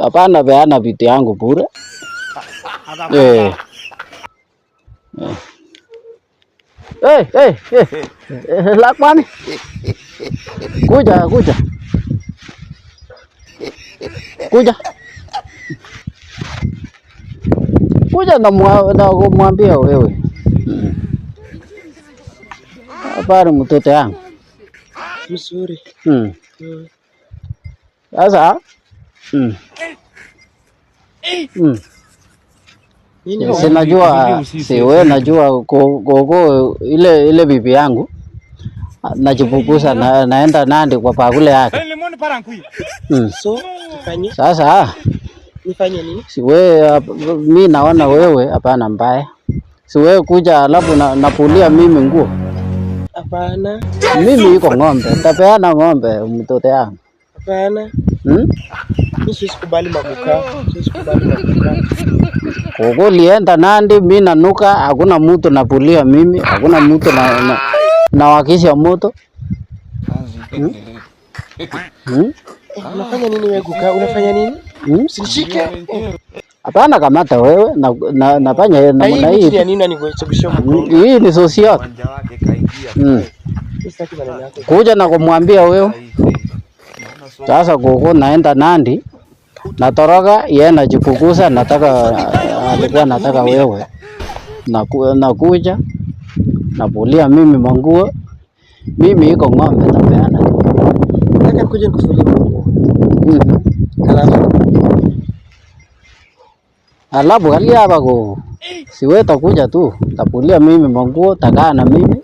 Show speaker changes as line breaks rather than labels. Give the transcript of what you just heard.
Hapana peana vitu yangu bure. Eh. Eh, eh, eh. Lakwani. Kuja, kuja. Kuja. Kuja na kumwambia wewe. Habari mtoto yangu.
Mzuri.
Sasa
Nini?
Sinajua si wewe najua gogo ile ile bibi yangu najipukusa na, naenda Nandi kwa pakule yake.
So nifanye
Sasa
nifanye nini?
Si wewe mi naona wewe hapana mbaya. Si wewe kuja alafu na, napulia mimi nguo.
Hapana.
Mimi iko ng'ombe, tapeana ng'ombe mtoto yangu.
Hapana. Mimi siwezi kubali makuka. Siwezi kubali makuka.
Gogo lienda Nandi, mi nanuka, hakuna mtu napulia mimi, hakuna mtu na, na, nawakisha moto.
Unafanya nini wewe kuka? Unafanya nini? Usinishike.
Hapana, kamata wewe na, na, nafanya
Na hii
namna
miti
hii.
ya nini unanichebishia mgongo?
Hii ni social.
Mimi sitaki maneno yako.
Kuja na kumwambia wewe. Sasa gogo naenda Nandi, natoroka yeye najipukusa, nataka alikuwa nataka wewe. Nakuja napulia mimi manguo. Mimi iko ng'ombe tapeana tu.
Nataka nikuje nikufulie nguo. Alafu
Alafu kali hapa ko siwe takuja tu tapulia mimi manguo takaa na mimi.